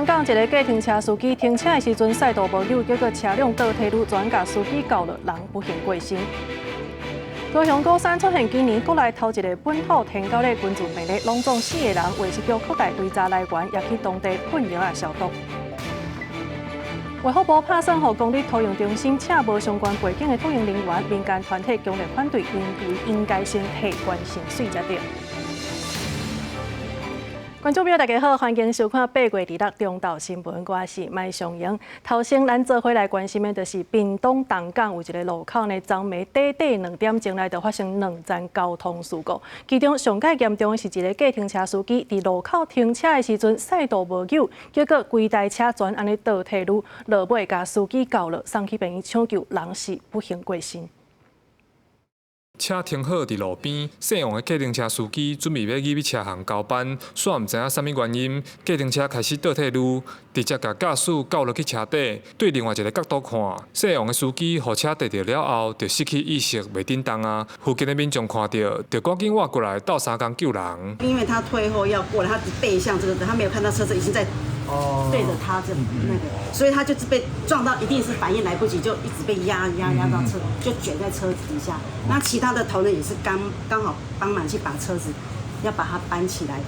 東港一个計程車司機停車的時陣駛道無扭，結果車輛倒退嚕，全共司機轎落，人不幸過身。高雄鼓山出現今年國內頭一个本土天狗的群聚病例，攏總四个人，衛生局擴大追查來源，也去當地噴藥仔消毒。衛福部拍算予公立托育中心請無相關背景的托育人員，民間團體強烈反對，認為應該先提懸薪水才對。觀眾朋友，大家好，歡迎收看8月26中晝新聞，我是麥尚瑩。頭先咱做伙來關心的，就是屏東東港有一个路口呢，昨暝短短2點鐘內就發生兩宗交通事故，其中上蓋嚴重的是一个計程車司機佇路口停車的時陣駛道無扭，結果規台車全按呢倒退嚕，落尾共司機轎落，送去病院搶救，人是不幸過身。車停好佇路邊，姓王的計程車司機準備欲入去車行交班，煞毋知影啥物原因，計程車開始倒退嚕，直接共駕駛轎落去車底。對另外一个角度看，姓王的司機予車硩著了後，就失去意識，袂振動啊。附近的民眾看著，就趕緊倚過來鬥相共救人。因為他退後要過來，他背向這個，他沒有看到車子已經在對着他這那個，所以他就是被撞到，一定是反應來不及，就一直被壓壓壓到車，就捲在車子底下。那其他的同仁也是剛剛好幫忙去把車子要把它搬起來，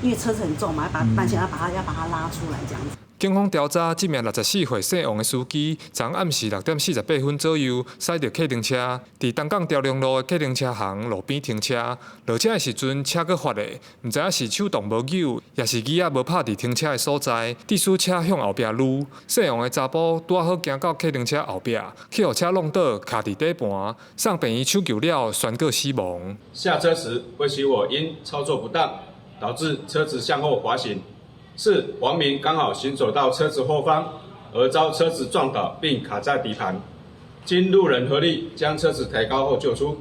因為車子很重嘛，要把它搬起來，要把它拉出來這樣子。警方調查，這名64歲姓王的司機，昨暗時6點48分左右，駛著計程車，佇東港朝龍路的計程車行路邊停車。落車的時陣，車閣發的，毋知影是手動無扭，抑是椅仔無拍佇停車的所在，致使車向後壁擼。姓王的查埔拄仔好行到計程車後壁，去予車挵倒，卡佇底盤，送病院搶救了，宣告死亡。下車時，魏啟火因操作不當，導致車子向後滑行。是王明剛好行走到車子後方，而遭車子撞倒並卡在底盤。經路人合力將車子抬高後救出，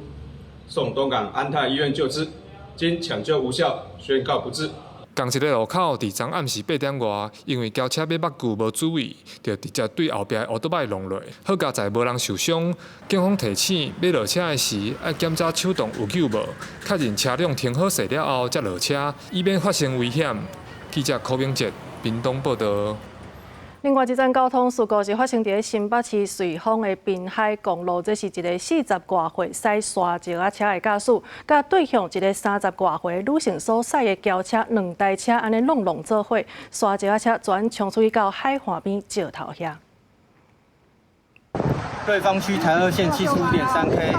送東港安泰醫院救治，經搶救無效，宣告不治。仝一个路口，佇昨暗時8點外，因為轎車欲抹舊無注意，就直接對後壁的歐多擺挵落，好佳哉無人受傷。警方提醒，欲落車的時，愛檢查手動有扭無，確認車輛停好勢了後才落車，以免發生危險。記者柯明哲屏東報導。另外一宗交通事故是發生佇新北市瑞芳的濱海公路，這是一个40外歲駛沙石仔車的駕駛，佮對向一个30外歲女性所駛的轎車，兩台車按呢挵挵做伙，沙石仔車全衝出去到海岸邊石頭遐。瑞芳區台二線75.3 K，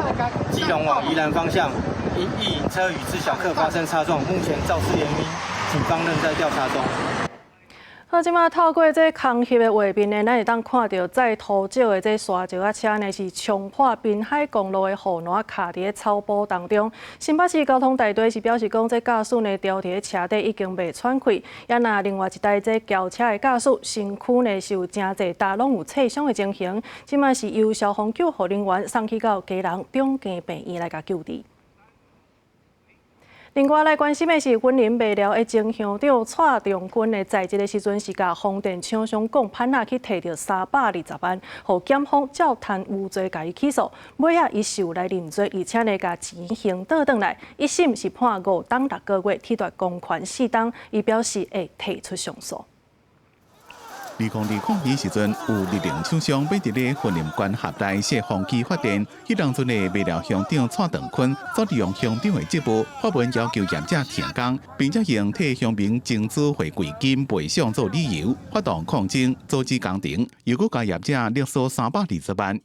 基隆往宜蘭方向，因一影車與自小客發生擦撞，目前肇事原因，警方仍在調查中。好，這馬透過這空翕的畫面呢，咱會當看著載塗石的這沙石仔車呢，是衝破濱海公路的護欄，卡佇咧草埔當中。新北市交通大隊是表示講，這駕駛呢牢佇咧車底已經袂喘氣。也若另外一台這轎車的駕駛身軀呢是有誠濟搭攏有擦傷的情形，這馬是由消防救護人員送去到基隆長庚病院來共救治。另外來關心的是，雲林麥寮的前鄉長蔡長軍呢，在職的時陣是共風電廠商講潘仔去提著320萬，予檢方照貪污罪共伊起訴。尾仔伊是有來認罪，而且呢，共錢還倒轉來。一審是判5冬6個月，褫奪公權4冬。伊表示會提出上訴。2020年時陣，有綠能廠商欲佇咧雲林縣轄內設風機發電，彼當陣的麥寮鄉長蔡長坤，所利用鄉長的職務發文要求業者停工，並且用替鄉民爭取回饋金賠償做理由，發動抗爭，阻止工程，又閣共業者勒索320萬。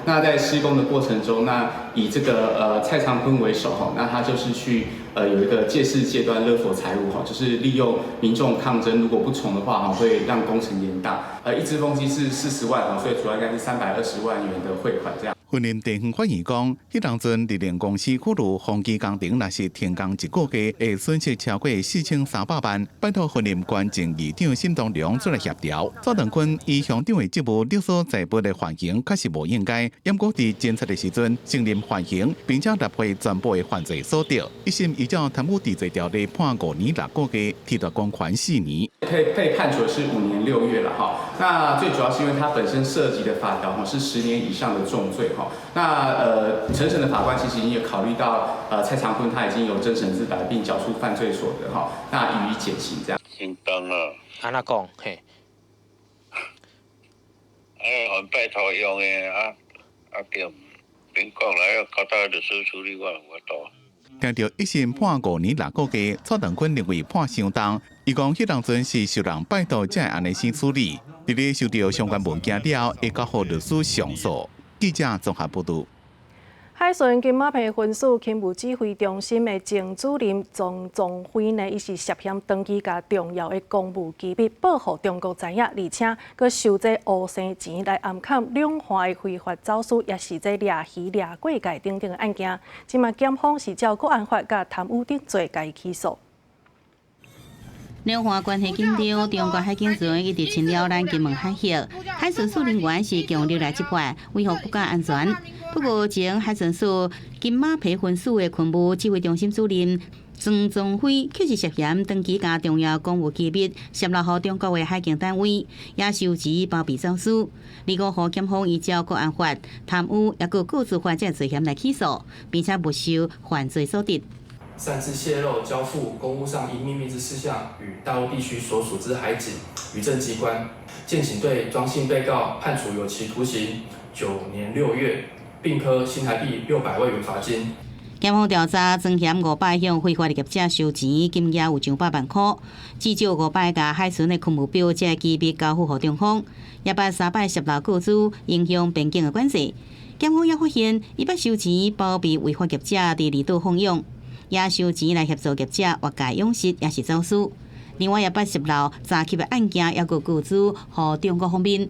那在施工的過程中，那以這個蔡長坤為首哈，那他就是去有一個借勢借端勒索財物哈，就是利用民眾抗爭，如果不從的話哈，會讓工程延宕。一支風機是40萬哈，所以主要應該是320萬元的匯款這樣。雲林地方法院講，彼當陣綠能公司考慮風機工程若是停工一個月，會損失超過4300萬。拜託雲林縣前議長沈東良出來協調。蔡長坤以鄉長的職務勒索財物的犯行，確實無應該。毋過佇偵查的時陣承認犯行，並且納回全部的犯罪所得。一審依照貪污治罪條例判5年6個月，褫奪公權4年。被判處的是5年6月了哈。那最主要是因為他本身涉及的法條哈是10年以上的重罪哈。那承審的法官其實已經有考慮到，蔡長坤他已經有真誠自白並繳出犯罪所得哈，那予以減刑這樣。傷重啦。按怎講？嘿。哎，阮拜託用的啊啊對，免講啦，要交代律師處理，我無法度。聽著一審判5年6個月，蔡長坤認為判傷重。伊講彼當陣是受人拜託才會按呢先處理。佇咧收著相關文件了後，會交予律師上訴。記者綜合報導。海巡金馬坪分署勤務指揮中心的前主任莊宗輝呢，伊是涉嫌長期共重要的公務機密報予中國知影，而且閣收這烏生錢來暗崁兩岸的非法走私，抑是這掠魚掠過界等等的案件。這馬檢方是照國安法佮貪污等罪共伊起訴。兩岸關係緊張，中國海警船一直侵擾咱金門海域，海巡署人員是強力來執法，維護國家安全。不過，前海巡署金馬坪分署的勤務指揮中心主任莊宗輝，卻是涉嫌長期共重要公務機密洩露予中國的海警單位，也收錢包庇走私。25號檢方依照國安法、貪污抑閣個資法這罪嫌來起訴，並且沒收犯罪所得。擅自洩露交付公務上應秘密之事項予大陸地區所屬之海警、漁政機關，建請對莊姓被告判處有期徒刑9年6月，並科新台幣600萬元罰金。檢方調查，莊嫌五擺向非法的業者收錢，金額有上百萬箍，至少五擺共海巡的勤務表這機密交付予中方，也捌三擺洩露個資，影響邊境的管制。檢方也發現，伊捌收錢包庇違法業者佇離島放養。也收錢來協助業者越界養殖，抑是走私。另外，也捌洩露詐欺的案件，抑閣個資予中國方面。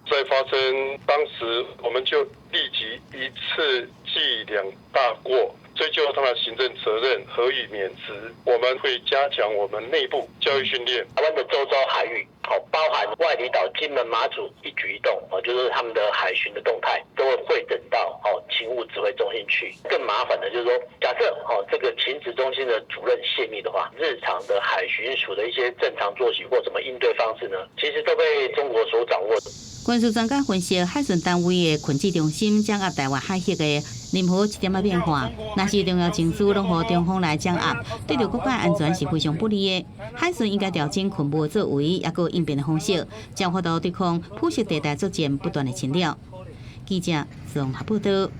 在發生當時，我們就立即一次記兩大過，追究他的行政責任，核予免職。我們會加強我們內部教育訓練。台灣的周遭海域，包含外離島、金門、馬祖一舉一動，就是他們的海巡的動態，都會彙整到勤務指揮中心去。更麻煩的就是說，假設這個勤指中心的主任洩密的話，日常的海巡署的一些正常作息或怎麼應對方式呢？其實都被中國所掌握。軍事專家分析，海巡單位的群指中心掌握台灣海域的任何一點仔變化，若是重要情資攏予中方來掌握，對著國家安全是非常不利的。海巡應該調整勤務作為，抑閣應變的方式，才有法度對抗灰色地帶作戰不斷的侵擾。記者綜合報導。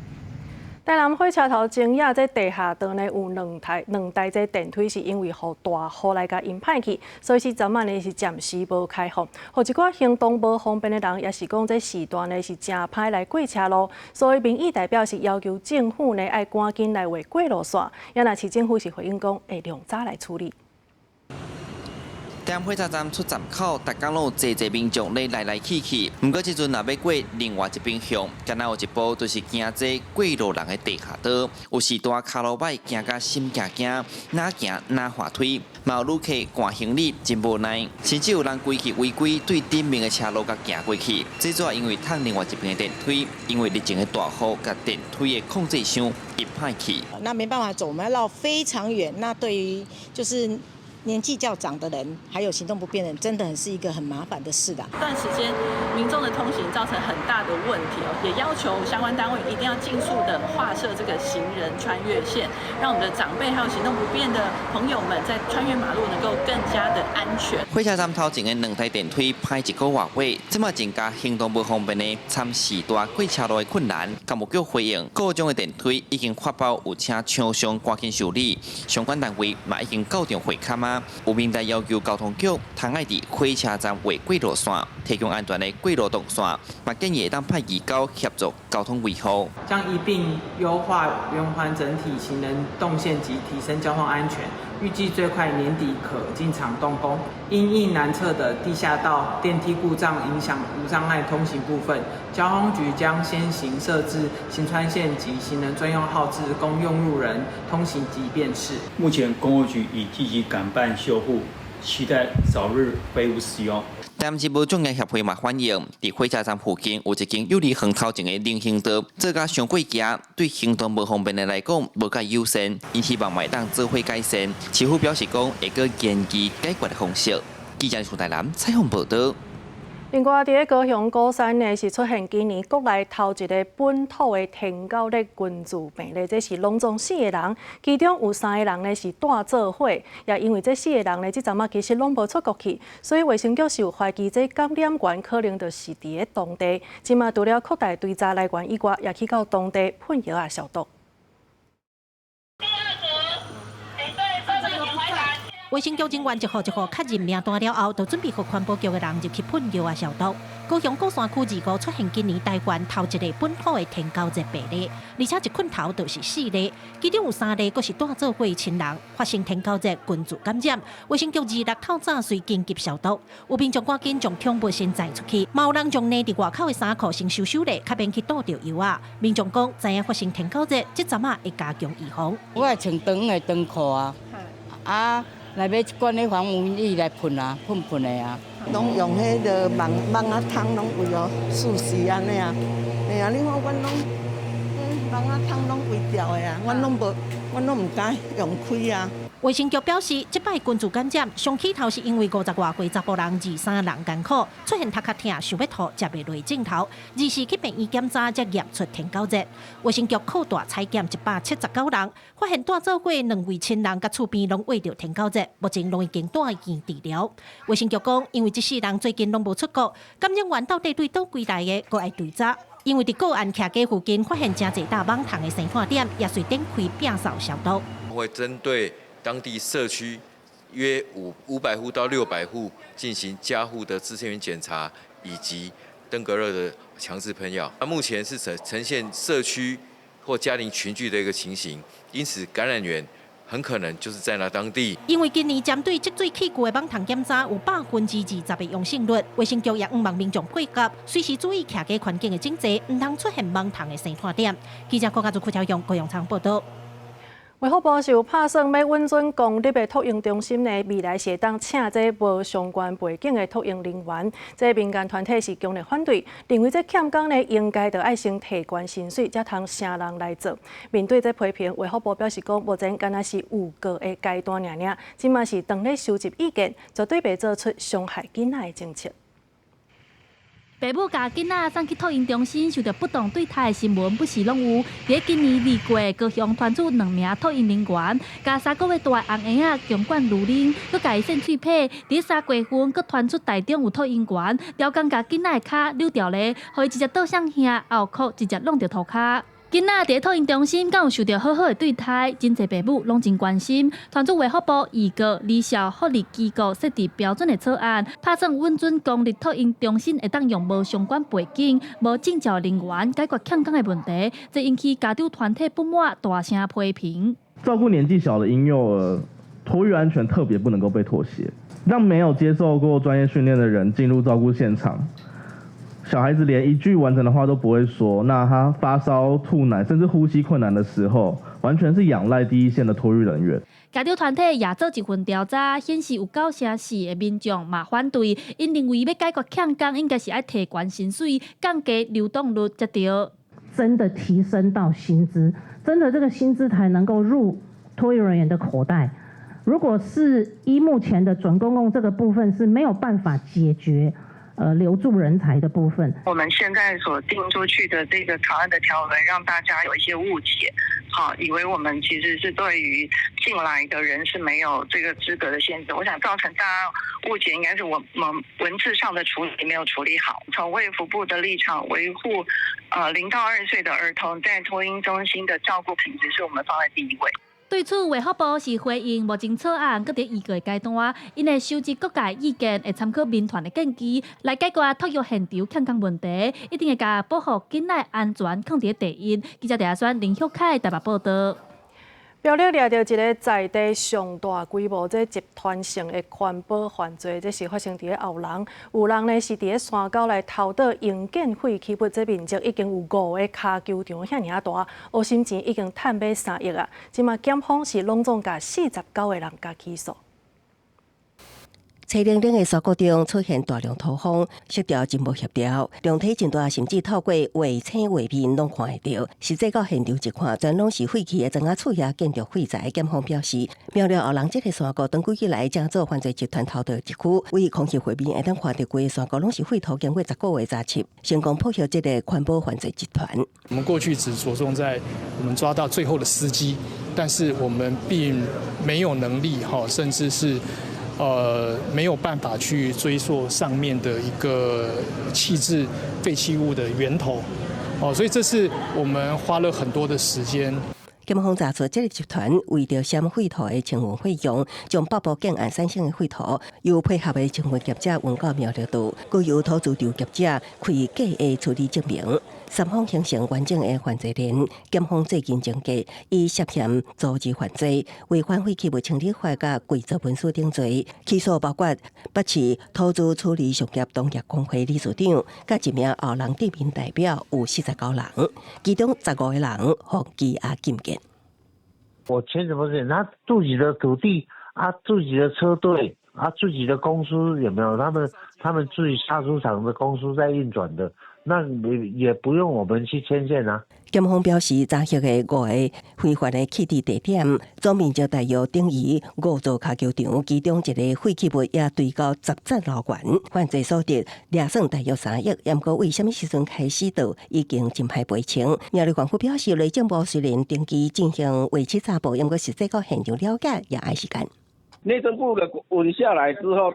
台南火車頭前仔這地下道呢有兩台這電梯，是因為予大雨來共淹歹去，所以是昨晚呢是暫時無開放，予一寡行動無方便的人，抑是講這時段呢是誠歹來過車路，所以民意代表是要求政府呢愛趕緊來畫過路線，也若市政府是回應講會量早來處理。台南火車站出站口，逐工攏有濟濟民眾咧來來去去。毋過這陣若欲過另外一邊向，敢若有一步就是行這過路人的地下道，有時蹛跤路䆀行甲心驚驚，若行若滑梯，嘛有旅客掛行李真無奈，甚至有人規氣違規對頂面的車路共行過去。這主要因為褪另外一邊的電梯，因為日前的大雨，共電梯的控制箱淹歹去。那沒辦法走，我們要繞非常遠。那對於就是年紀較長的人，還有行動不便的人，真的是一個很麻煩的事的。段時間民眾的通行造成很大的問題哦，也要求相關單位一定要盡速的劃設這個行人穿越線，讓我們的長輩還有行動不便的朋友們在穿越馬路能夠更加的安全。火車站頭前的兩台電梯歹一個外月，這馬增加行動不方便的參時段過車路的困難。工務局回應，故障的電梯已經發包有請廠商趕緊修理，相關單位嘛已經到場會勘啊。有民代要求交通局通愛佇火車站畫過路線，提供安全的過路動線，嘛建議會當派義工協助交通維護。將一併優化圓環整體行人動線及提升交通安全，預計最快年底可進場動工。因應南側的地下道電梯故障影響無障礙通行部分，交通局將先行設置行穿線及行人專用號誌，供用路人通行及辨識。目前工務局已積極趕辦修護，期待早日恢復使用。台南市無障礙協會嘛反映，佇火車站附近有一間幼兒園頭前的人行道，做甲傷過狹，對行動無方便的來講無蓋友善，𪜶希望嘛會當做伙改善。市府表示講會閣研究解決的方式。記者從台南採訪報導。另外，佇咧高雄鼓山呢，是出現今年國內頭一个本土的天狗熱群聚病例，這是攏總四个人，其中有三個人呢是帶做伙，也因為這四個人呢，這陣仔其實攏無出國去，所以衛生局是有懷疑這感染源可能就是佇咧當地。這馬除了擴大追查來源以外，也去到當地噴藥仔消毒。衛生局人員一戶一戶確認名單了後，就準備予環保局的人入去噴藥仔消毒。高雄鼓山區二五出現今年台灣頭一个本土的天狗熱病例，而且一困頭就是四例，其中有三例閣是帶做伙親人發生天狗熱群聚感染。衛生局26透早隨緊急消毒，有民眾趕緊將寵物先載出去，嘛有人將躡佇外口的衫褲先收收咧，較免去倒著藥仔。民眾講，知影發生天狗熱，這陣仔會加強預防。我會穿長的長褲啊，啊。來買一罐彼防蚊液來噴啊，噴噴的啊。攏用彼个網網仔窗攏圍哦，舒適按呢啊。嘿啊，你看阮攏，網仔窗攏圍掉的啊，阮攏無，阮攏毋敢用開啊。衛生局表示，這擺群聚感染上起頭是因為五十外歲查埔人23人艱苦，出現頭殼疼、想欲吐、食袂落症頭，24去病院檢查才驗出天狗熱。衛生局擴大採檢179人，發現帶做伙兩位親人佮厝邊攏患著天狗熱，目前攏已經帶院治療。衛生局講，因為這四人最近攏無出國，感染源到底對佗位來的，閣愛追查。因為佇個案徛街附近發現誠濟搭網蟲的生態點，也隨展開摒掃消毒。會針對當地社區約500戶到600戶進行家戶的致病檢查以及登革熱的強制噴藥。那目前是呈現社區或家庭群聚的一個情形，因此感染源很可能就是在那當地。因為今年針對積水器具的網蟲檢查有20%的陽性率，衛生局也向望民眾配合，隨時注意徛家環境的整齊，毋通出現網蟲的生態點。記者郭家祖、郭超雄、高永昌報道。衛福部是有拍算欲允准公立的托嬰中心呢，未來是會當請這無相關背景的托嬰人員，這民間團體是強烈反對，認為這欠工呢應該著愛先提懸薪水，才通請人來做。面對這批評，衛福部表示講，目前敢若是預告的階段爾爾，這馬是當咧收集意見，絕對袂做出傷害囡仔的政策。爸母共囡仔送去托嬰中心，受著不當對待的新聞不時攏有。佇今年2月，高雄傳出兩名托嬰人員，共3個月大的紅嬰仔強灌牛奶，閣共伊搧喙䫌。佇3月份，閣傳出台中有托嬰員，刁工共囡仔的跤扭掉咧，予伊直接倒雙耳，後殼直接弄著塗跤。囡仔佇托嬰中心敢有受著好好的對待？真濟爸母攏真關心。傳出衛福部預告，兒少福利機構設置標準的草案，拍算允准公立托嬰中心會當用無相關背景、無證照人員解決欠工的問題，這引起家長團體不滿，大聲批評。照顧年紀小的嬰幼兒，托育安全特別不能夠被妥協，讓沒有接受過專業訓練的人進入照顧現場。小孩子連一句完整的話都不會說，那他發燒、吐奶，甚至呼吸困難的時候，完全是仰賴第一線的托育人員。家長團體也做一份調查，顯示有94%的民眾嘛反對，𪜶認為欲解決欠工，應該是愛提懸薪水，降低流動率才對。真的提升到薪資，真的這個薪資才能夠入托育人員的口袋。如果是依目前的準公共這個部分是沒有辦法解決。留住人才的部分，我們現在所定出去的這個草案的條文，讓大家有一些誤解，好，以為我們其實是對於進來的人是沒有這個資格的限制。我想造成大家誤解，應該是我們文字上的處理沒有處理好。從衛福部的立場，維護0到2歲的兒童在托嬰中心的照顧品質，是我們放在第一位。對此，衛福部是回應目前草案閣佇預告階段，𪜶會收集各界意見，會參考民團的建議來解決托育現場欠工問題，一定會共保護囡仔安全放佇第一。記者鄭宣林旭凱台北報導。苗栗掠著一个在地上大規模這集團性的環保犯罪，這是發生佇咧後龍。有人呢是佇咧山溝來偷倒營建廢棄物，這面積已經有五個跤球場遐爾大，烏心錢已經趁欲3億啊！這馬檢方是攏總共49個人共起訴。吹冷冷的山谷中出現大量土風，色調真無協調，量體真大，甚至透過衛星畫面攏看會著。實際到現場一看，全攏是廢棄的磚仔厝遐建築廢材。檢方表示，苗栗後人這個山谷長久以來正做犯罪集團偷渡一區，為空襲畫面會當看著規个山谷攏是廢土，經過10個月查緝，成功破獲這個環保犯罪集團。我們過去只著重在我們抓到最後的司機，但是我們並沒有能力，甚至是沒有辦法去追溯上面的一個棄置廢棄物的源頭，哦，所以這是我們花了很多的時間。檢方查出這個集團為著省廢土的清運費用，將北部建案產生的廢土，由配合的清運業者運到苗栗島，閣由土資場業者開假的處理證明，三方形成完整的犯罪鏈。檢方最近偵計，以涉嫌組織犯罪、違反廢棄物清理法佮偽造文書等罪，起訴包括北市土資處理商業同業公會理事長，佮一名後人鎮民代表，有49人，其中15個人予羈押禁見。我簽什麼字？他自己的土地啊，自己的車隊啊，自己的公司有沒有？他們自己殺豬場的公司在運轉的，那也不用我們去牽線啊。檢方表示，查獲的5個非法的棄置地點，總面積大約等於5座跤球場，其中一個廢棄物也堆到10層樓懸，犯罪所得掠算大約3億。毋過為啥物時陣開始到已經真歹釐清。苗栗縣府表示，內政部雖然定期進行衛星查報，毋過實際到現場了解也愛時間。內政部的文下來之後，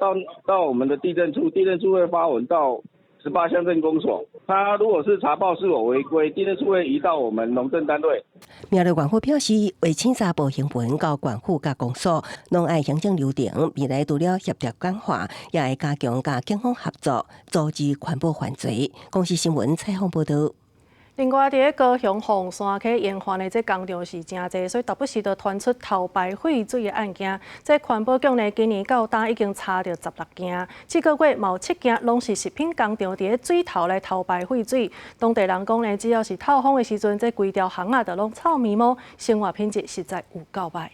到我們的地政處，地政處會發文到18鄉鎮公所。他如果是查報是否違規，地政處會移到我們農政單位。苗栗縣府表示，衛星查報行文到縣府佮公所，攏愛行政流程，未來除了協調簡化，也會加強佮警方合作，阻止環保犯罪。公視新聞採訪報導。另外，佇咧高雄鳳山溪沿岸的這工廠是誠濟，所以時不時就傳出偷排廢水的案件。這環保局呢，今年到今已經查著16件，這個月嘛有7件，攏是食品工廠佇咧水頭來偷排廢水。當地人講呢，只要是透風的時陣，這規條巷仔就攏臭味毛，生活品質實在有夠歹。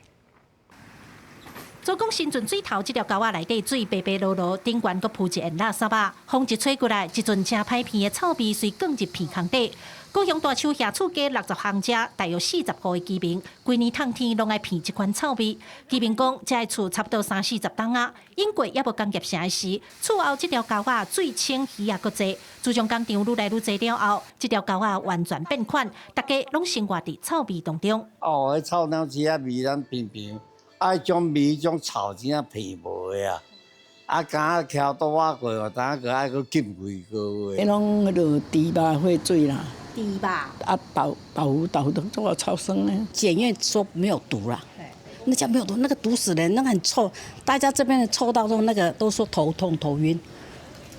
左江新圳水頭這條溝仔內底水白白濁濁，頂懸閣鋪一層垃圾仔，風一吹過來，一陣誠歹鼻的臭味隨捲入鼻孔底。高雄大樹下厝街60巷遮，大約40戶的居民，規年冬天攏愛鼻這款臭味。居民講，這个厝差不多30-40冬仔，永過猶無工業城的時，厝後這條溝仔水清魚也閣濟。自從工廠愈來愈濟了後，這條溝仔完全變款，大家攏生活佇臭味當中。哦，彼臭鳥鼠仔味咱平平，啊，彼種味、彼種臭真正鼻無的啊！啊，敢若徛桌仔過，有當閣愛閣浸幾個月。彼攏彼落豬肉廢水啦。豬肉。啊，豆腐都做超酸的。檢驗說沒有毒啦，那叫沒有毒，那個毒死人，那個很臭，大家這邊的臭到說那個都說頭痛頭暈。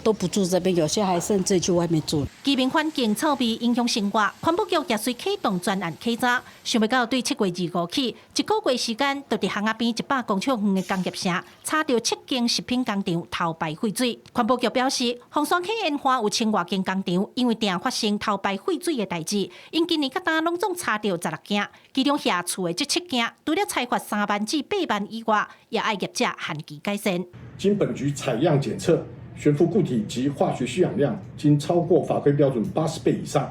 都不住這邊，有些還甚至去外面住。居民環境臭味影響生活，環保局也隨啟動專案稽查。想欲到對7月25起，一個月時間，就佇巷仔邊100公尺遠的工業城，查著7間食品工廠偷排廢水。環保局表示，鳳山溪沿岸有1000外間工廠，因為定發生偷排廢水的代誌，𪜶今年到今攏總查著16件，其中遐厝的這7件，除了裁罰3萬至8萬以外，也愛業者限期改善。經本局採樣檢測。懸浮固體及化學需氧量均超過法規標準80倍以上，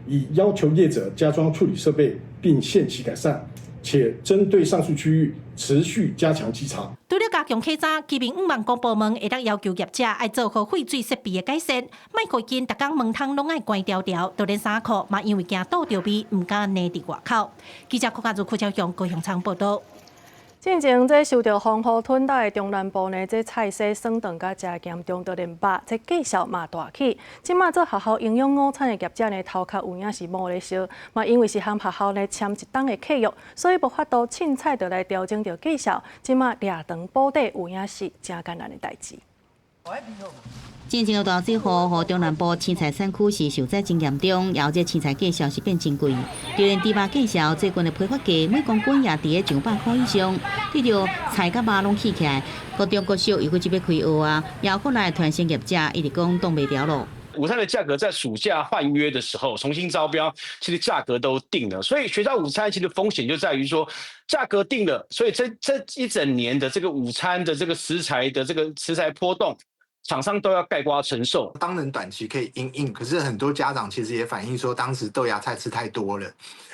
已要求業者加裝處理設備並限期改善，且針對上述區域持續加強稽查。除了加強稽查，居民向望公部門會當要求業者愛做好廢水設備的改善，莫予𪜶逐工門窗攏愛關牢牢，就連衫褲嘛因為驚倒著味，毋敢躡佇外口。記者郭家如、柯昭雄、高雄倉報導。進前這受著風雨吞打的中南部呢，這菜市損斷甲誠嚴重，就連肉這價數嘛大起。這馬做學校營養午餐的業者呢，頭殼有影是冒咧燒，嘛因為是和學校呢簽一冬的契約，所以無法度凊彩就來調整著價數。這馬掠長補短有影是誠艱難的代誌。進前的大水禍，予中南部青菜產區是受災真嚴重，也有這青菜價數是變真貴。就連豬肉價數最近的批發價每公斤也佇咧200塊以上。對著菜佮肉攏起起來，國中國小又閣這欲開學啊，也有國內團膳業者一直講擋袂牢囉。午餐的價格在暑假換約的時候重新招標，其實價格都定了，所以學校午餐其實風險就在於說價格定了，所以這一整年的這個午餐的這個食材的這個食材波動，廠商都要概括承受。當然短期可以因應，可是很多家長其實也反映說，當時豆芽菜吃太多了。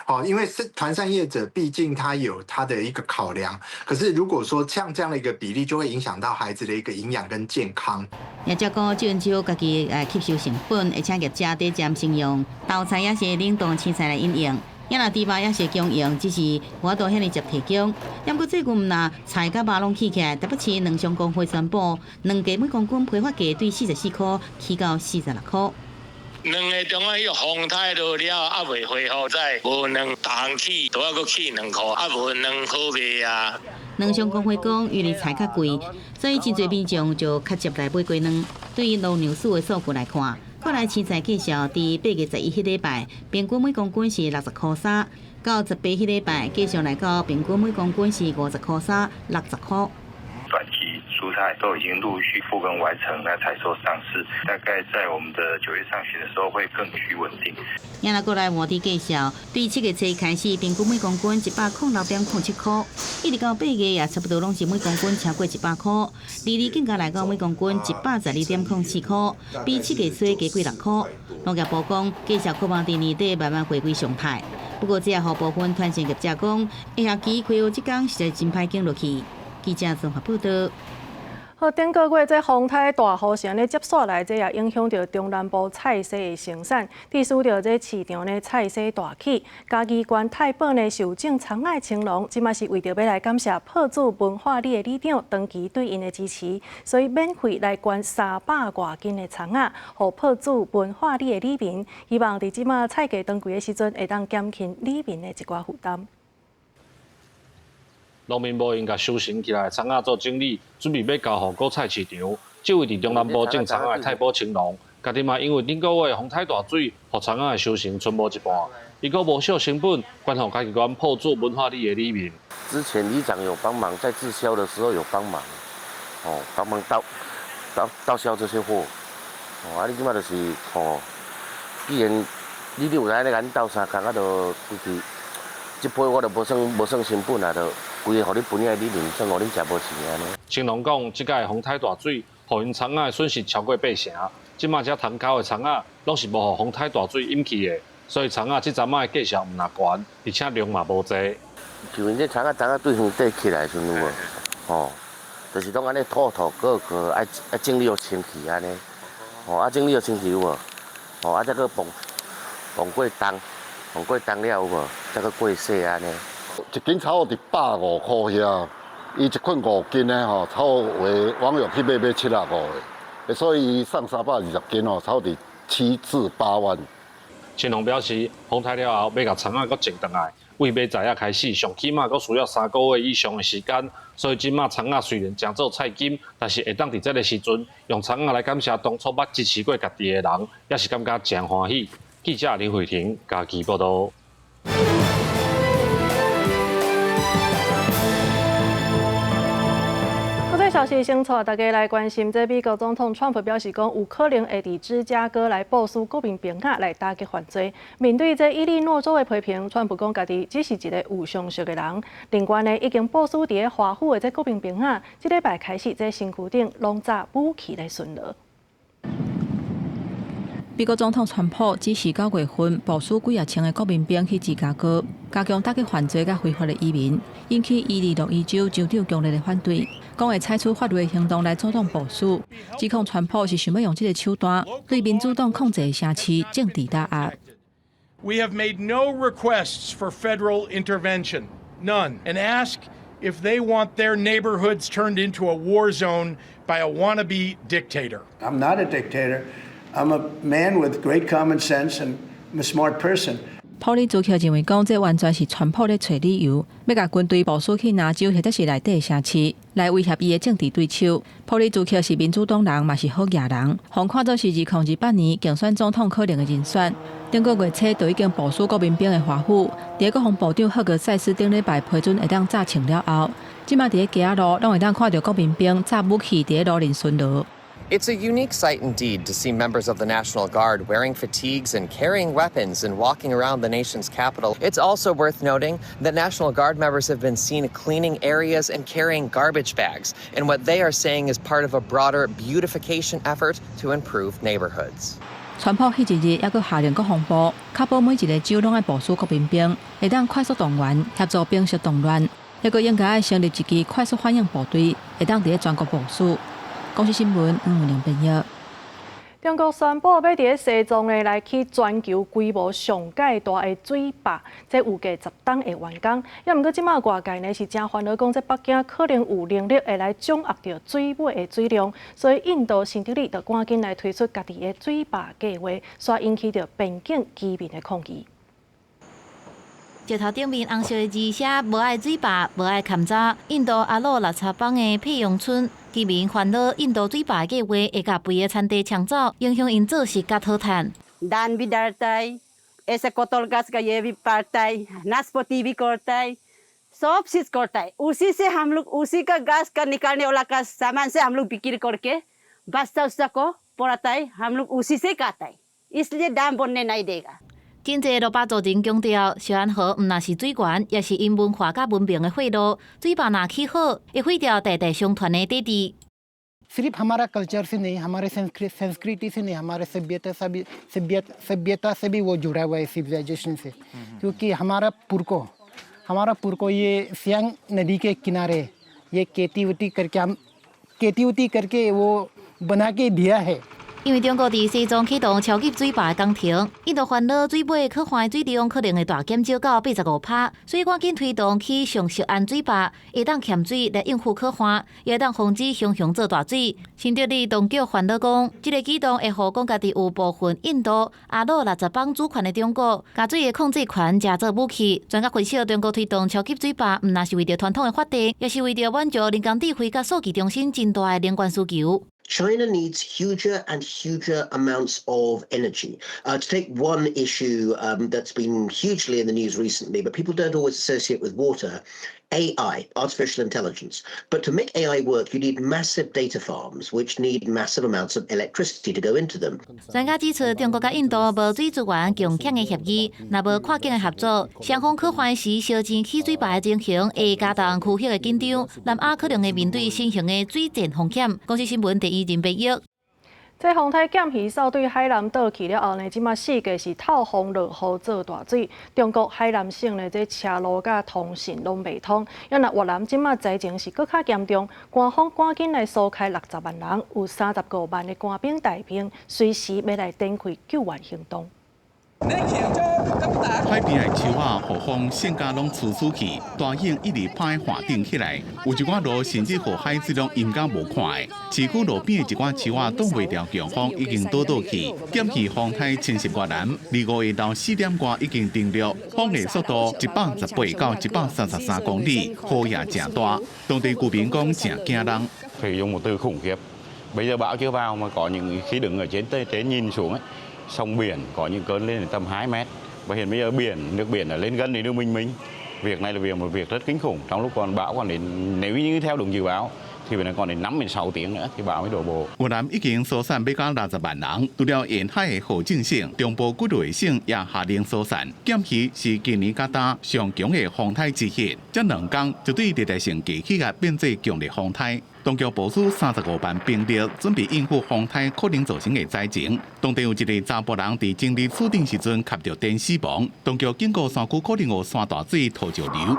哦，因為是團膳業者，畢竟他有他的一個考量。可是如果說像這樣的一個比例，就會影響到孩子的一個營養跟健康。業者講，鄭州家己吸收成本，而且業者底針先用豆菜也是冷凍青菜來飲用。也若豬肉也是供應，只是無法度遐爾捷提供。毋過最近若菜佮肉攏起起來，台北市卵商公會宣布，卵價每公斤批發價對44塊起到46塊。卵的中間彼風颱落了，猶未恢復在，無卵逐項起都猶閣起2塊，啊無卵好賣啊。卵商公會講，因為菜較貴，所以真濟民眾就較捷來買雞卵。對於農糧署的數據來看，國內青菜價數佇8月11彼禮拜，平均每公斤是60.3塊，到18彼禮拜，繼續來到平均每公斤是50.3塊、60塊。短期蔬菜都已經陸續復耕完成，來採收上市，大概在我們的9月上旬的時候會更趨穩定。也若過來換佇價數，對7月初開始，平均每公斤106.07塊，一直到8月也差不多攏是每公斤超過100塊，利率更加來到每公斤112.04塊，比7月初加過6塊。農業部講，價數可望佇年底慢慢回歸常態。不過，這也予部分團膳業者講，下學期開學這工實在真歹經落去。記者綜合報道。好，頂個月這風颱大雨是按呢接紲來，這也影響著中南部菜蔬的生產，致使著這市場呢菜蔬大起。嘉義縣太保呢受種蔥仔的青農，這馬是為著欲來感謝朴子文化里的里長長期對𪜶的支持，所以免費來捐300外斤的蔥仔，予朴子文化里的里民，希望佇這馬菜價當貴的時陣，會當減輕里民的一寡負擔。農民無閒共收成起來，蔥仔做整理，準備欲交予果菜市場。這位佇中南部種蔥仔的太保青農，家己嘛因為頂個月風颱大水，予蔥仔的收成賰無一半，伊閣無惜成本，捐予嘉義縣朴子文化里的里民。之前里長有幫忙，在滯銷的時候有幫忙，哦，幫忙到銷這些貨，哦，啊，你這馬就是，哦，既然你有來咧共阮鬥相共，啊，就規氣，這批我就無算成本啊，就規个予你分遐里民，算予恁食無錢按呢。青農講，這擺風颱大水，予𪜶蔥仔損失超過八成。這馬遮通溝的蔥仔，攏是無予風颱大水淹去的，所以蔥仔這陣仔的價數毋若懸，而且量嘛無濟。像𪜶這蔥仔，昨仔對園底起來的時陣有無？吼，就是攏按呢土土過過，愛整理予清氣按呢。吼，啊整理予清氣有無？吼，啊再閣磅過重，磅過重了有無？再閣過洗按呢。一斤差不多佇150塊遐，伊一捆5斤的吼，差不多網友去買買75個，所以送320斤吼，差不多7至8萬。青農表示，風颱了後，欲共蔥仔閣種轉來，為買材仔開始，上起碼閣需要3個月以上的時間。所以這馬蔥仔雖然誠做菜金，但是會當佇這个時陣用蔥仔來感謝當初捌支持過家己的人，也是感覺誠歡喜。記者林慧婷嘉義報導。消息先帶大家來關心，這美國總統川普表示講，有可能會佇芝加哥來部署國民兵仔來打擊犯罪。面對這伊利諾州的批評，川普講家己只是一個有常識的人。另外呢，已經部署佇咧華府的這國民兵仔，這禮拜開始佇身軀頂籠罩武器來巡邏。美國總統川普指示9月份部署幾仔千个國民兵去芝加哥，加強打擊犯罪佮非法的移民，引起伊利諾伊州州長強烈的反對，講會採取法律的行動來阻擋部署。指控川普是想欲用這个手段對民主黨控制的城市政治打壓。 We have made no requests for federal intervention, none, and ask if they want their neighborhoods turned into a war zone by a wannabe dictator. I'm not a dictator. I'm a man with great common sense and I'm a smart person. 普里茲克認為講，這完全是川普咧揣理由，欲共軍隊部署去南州或者是內底的城市，來威脅伊的政治對手。普里茲克是民主黨人，嘛是好額人，予看做是2028年競選總統可能的人選。頂個月初就已經部署國民兵的華府，佇國防部長赫格塞斯頂禮拜批准會當炸槍了後，這馬佇咧街仔路攏會當看著國民兵紮武器佇咧路面巡邏。It's a unique sight indeed to see members of the National Guard wearing fatigues and carrying weapons and walking around the nation's capital. It's also worth noting that National Guard members have been seen cleaning areas and carrying garbage bags in what they are saying is part of a broader beautification effort to improve neighborhoods. 川普彼一日猶閣下令國防部，確保每一个州攏愛部署國民兵，會當快速動員協助平息動亂。猶閣應該愛成立一支快速反應部隊，會當佇咧全國部署。公視新聞黃文玲編譯。中國宣布欲佇咧西藏呢來起全球規模上蓋大的水壩，這預計10冬會完工。猶毋過這馬外界呢是誠煩惱，講這北京可能有能力會來掌握著水尾的水量，所以印度新德里就趕緊來推出家己的水壩計劃，煞引起著邊境居民的抗議。石頭頂面紅色的字寫無愛水壩，無愛勘查。印度阿魯納查邦的佩陽村居民煩惱，印度水壩計劃會共肥的田地搶走，影響𪜶做食佮討趁。 धान भी डरता है, ऐसे कटहल गाछ का ये भी पड़ता है, नाशपाती भी करता है, सब चीज करता है। उसी से हम लोग उसी का गाछ का निकालने वाला का सामान से हम लोग बिक्री करके बच्चा उच्चा को पढ़ाता है, हम लोग उसी से खाता है, इसलिए दाम बढ़ने नहीं देगा。真濟珞巴族人強調，錫安河毋但是水源，也是𪜶文化佮文明的血路。水壩若起好，會毀掉代代相傳的底蘊。 सिर्फ हमारा कल्चर से नहीं, हमारे संस्कृति से नहीं, हमारे सभ्यता से भी सभ्यता से भी वो जुड़ा हुआ है, सिविलाइजेशन से, क्योंकि हमारा पुरखों ये सियांग नदी के किनारे ये खेती वेती करके, हम खेती वेती करके वो बना के दिया है。因為中國佇西藏啟動超級水壩的工程，印度煩惱水尾可旱的水量可能會大減少到85%，所以趕緊推動起上錫安水壩，會當欠水來應付可旱，也會當防止熊熊做大水。新德里當局煩惱講，這个舉動會予講家己有部分印度阿魯納查邦主權的中國，共水的控制權成做武器。專家分析，中國推動超級水壩，毋但是為著傳統的發電，也是為著滿足人工智慧佮數據中心真大的能源需求。 China needs huger and huger amounts of energy. To take one issue that's been hugely in the news recently, but people don't always associate with water, AI, artificial intelligence. But to make AI work, you need massive data farms, which need massive amounts of electricity to go into them. 專家指出，中國佮印度無水資源共享的協議，若無跨境的合作，雙方可旱時燒錢起水壩的情形，會加重區域的緊張。南亞可能會面對新型的水戰風險。公視新聞第一人編譯。這風颱劍魚掃對海南島去了後呢，這馬四界是透風落雨做大水。中國海南省呢，這車路佮通訊攏袂通。猶若越南這馬災情是閣較嚴重，官方趕緊來疏開60萬人，有35萬的官兵待命，隨時欲來展開救援行動。海邊的樹仔，予風扇甲攏吹出去，大影一直拍帆頂起來，有一寡路甚至予海水攏淹甲無看的。市區路邊的一寡樹仔擋袂牢強風，已經倒倒去。劍魚風颱侵襲越南，25下晝4點外已經登陸，風的速度118到133公里，雨也誠大。當地居民講誠驚人。可以用một từ khủng khiếp. Bây giờ bão chưa vào mà có những khi đứng ở trên trên nhìn xuống ấy, sóng biển có những cơn lên đến tầm 2 mét. Và hiện bây giờ biển, nước biển đã lên gần đến nước mình mình. Việc này là việc một việc rất kinh khủng. Trong lúc còn bão còn đến, nếu như theo đúng dự báo thì phải còn đến 5 đến 6 tiếng nữa thì bão mới đổ bộ。越南已經疏散欲到60萬人，除了沿海的河靜省，中部幾個省也下令疏散。劍魚是今年佮今上強的風颱之一，這2工就對熱帶性低氣壓變做強烈風颱。當局部署35萬兵力，準備應付風颱可能造成的災情。當地有一个查埔人佇整理厝頂時陣吸著電死亡，當局警告山區可能有山大水土石流。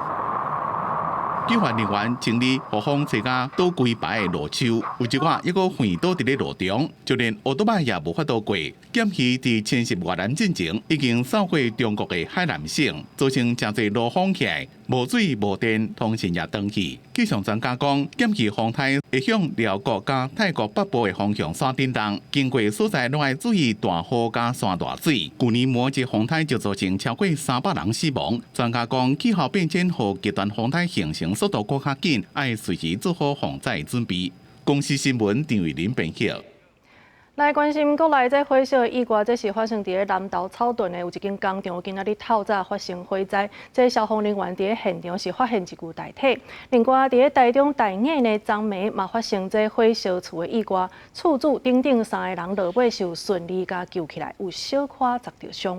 救援人員清理予風吹甲倒規排的路樹，有一寡猶閣橫倒佇咧路中，就連歐多擺也無法度過。劍魚佇侵襲越南進前，已經掃過中國的海南省，造成誠濟路封起來，無水無電，通訊也斷去。氣象專家講，劍魚風颱會向寮國佮泰國北部的方向徙振動，經過所在攏愛注意大雨佮山大水。舊年某一風颱就造成超過300人死亡。專家講，氣候變遷予極端風颱形成速度閣較緊，愛隨時做好防災準備。公視新聞張慧琳編譯。來關心國內這火燒的意外，這是發生佇咧南投草屯的有一間工廠，今仔日透早發生火災，這消防人員佇咧現場是發現一具遺體。另外，佇咧台中大雅呢，昨暝嘛發生這火燒厝的意外，厝主等等三个人落尾是有順利共救起來，有小可砸著傷。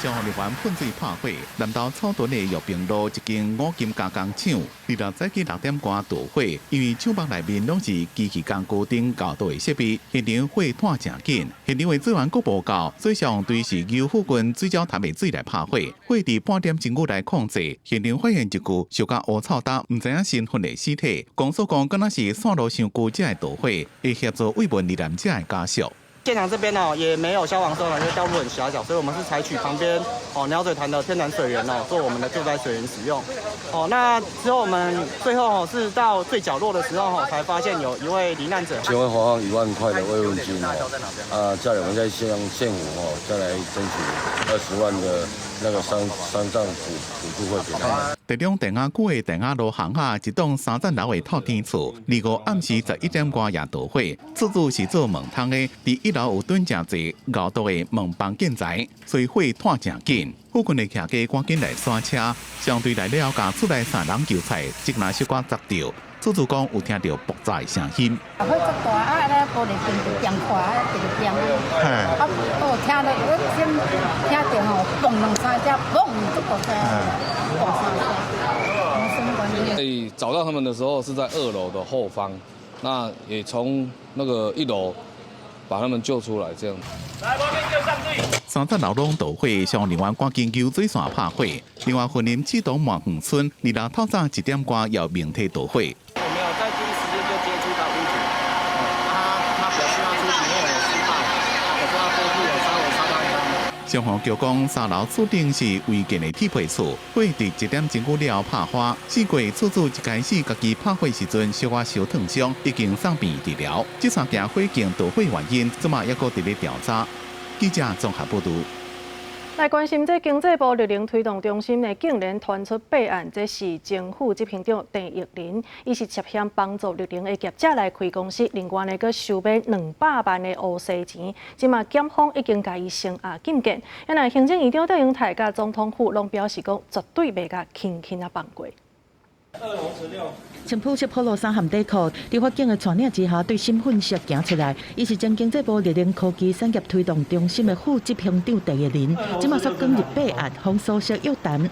消防人員噴水拍火，南投草屯的玉屏路一間五金加工廠，26早起6點外著火，因為廠房內面攏是機器工具等高度的設備，現場火湠誠緊。現場的水源閣無夠，所以消防隊是由附近水鳥潭的水來拍火，火佇半點鐘來控制。現場發現一具燒甲烏臭焦、毋知影身份的屍體，公所講敢若是線路傷舊才會著火，會協助慰問罹難者的家屬。現場這邊哦也沒有消防設備，因為道路很狹小，所以我們是採取旁邊哦鳥嘴潭的天然水源哦做我們的救災水源使用。哦，那之後我們最後哦是到最角落的時候哦才發現有一位罹難者。先會發放1萬塊的慰問金哦，啊，再我們再向縣府哦再來爭取20萬的那個喪葬補助費給他們。台中大雅區的大雅路巷仔一棟三層樓的透天厝，25暗時11點外也著火。厝主是做門窗的，佇一樓有囤誠濟熬毒的門房建材，所以火湠誠緊。附近的騎家趕緊來剎車，相對來了共厝內三人救出，這若小可砸著。厝主講有聽著爆炸的聲音。火足大啊！咧玻璃燈就點開，直直點啊！哦，聽著我先聽著吼，嘣兩三聲，嘣，足大聲，大三聲。所以找到他們的時候是在二樓的後方，那也從那個一樓把他們救出來，這樣。來，我們救上水。三層樓攏著火，消防人員趕緊救水線拍火。另外，雲林七堵滿園村26透早1點外也明體著火。我沒有在第一時間就接觸到屋主，他表示他出警有失敗，可是他過去有稍微燒到一半。消防局講，三樓厝頂是違建的鐵皮厝，火佇1點鐘了後拍花。四過厝主一開始家己拍火時陣，小可燒燙傷，已經送病治療。這三件火警著火原因，這馬猶閣佇咧調查。記者綜合報導。來關心這經濟部綠能推動中心呢，竟然傳出弊案，這是前副執行長鄭益麟，伊是涉嫌幫助綠能的業者來開公司，另外呢，閣收買200萬的烏西錢，這馬檢方已經共伊聲押禁見。啊，行政院長卓榮泰佮總統府攏表示講，絕對袂共輕輕仔放過。穿普色普羅衫和底褲，佇法警的帶領之下，對審訊室行出來。伊是前經濟部綠能科技產業推動中心的副執行長鄭益麟，這馬煞捲入弊案，予蘇軾約談。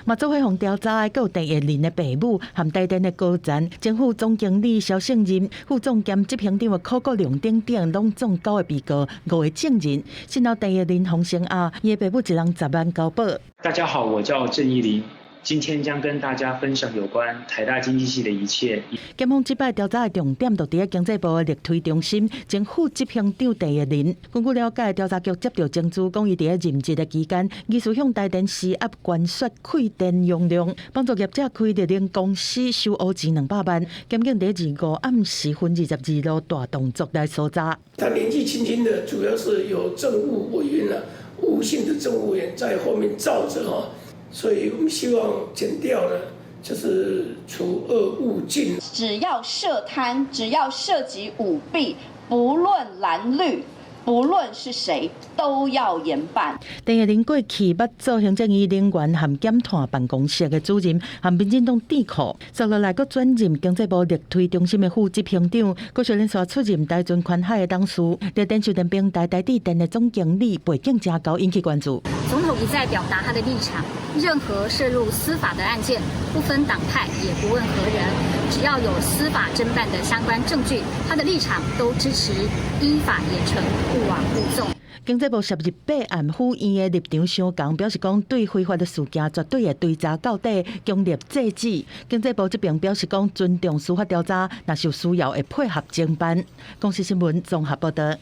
嘛，做伙予調查的，閣有鄭益麟的爸母和台電的高層、前副總經理蕭勝仁、副總兼執行長的柯國良等等，攏總九個被告五個證人。審後鄭益麟予聲押，伊的爸母一人10萬交保。大家好，我叫鄭益麟。今天將跟大家分享有關台大經濟系的一切。檢方這擺調查的重點，就佇咧經濟部的綠推中心前副執行長鄭益麟。根據了解，調查局接著證據，講伊佇咧任職的期間，疑似向台電施壓關說開電容量，幫助業者開綠能公司收烏錢200萬。檢警佇25暗時分22路大動作來搜查。他年紀輕輕的，主要是有政務委員啦，吳姓的政務委員在後面罩著哈。所以我們希望檢調呢，就是除惡務盡。只要涉貪，只要涉及舞弊，不論藍綠，不論是誰，都要嚴辦。鄭益麟過去捌做行政院能源和減碳辦公室的主任，和民進黨智庫，接落來閣轉任經濟部綠推中心的副執行長，閣小連續出任台船寬海的董事。佇電視電平台台智電的總經理背景誠高引起關注。總統一再表達他的立場，任何涉入司法的案件，不分黨派，也不問何人，只要有司法偵辦的相關證據，他的立場都支持依法嚴懲，勿枉勿縱。經濟部涉入弊案府院的立場相仝，表示講對非法的事件絕對會追查到底，強力制止。經濟部這邊表示講尊重司法調查，若是有需要會配合偵辦。公視新聞綜合報導。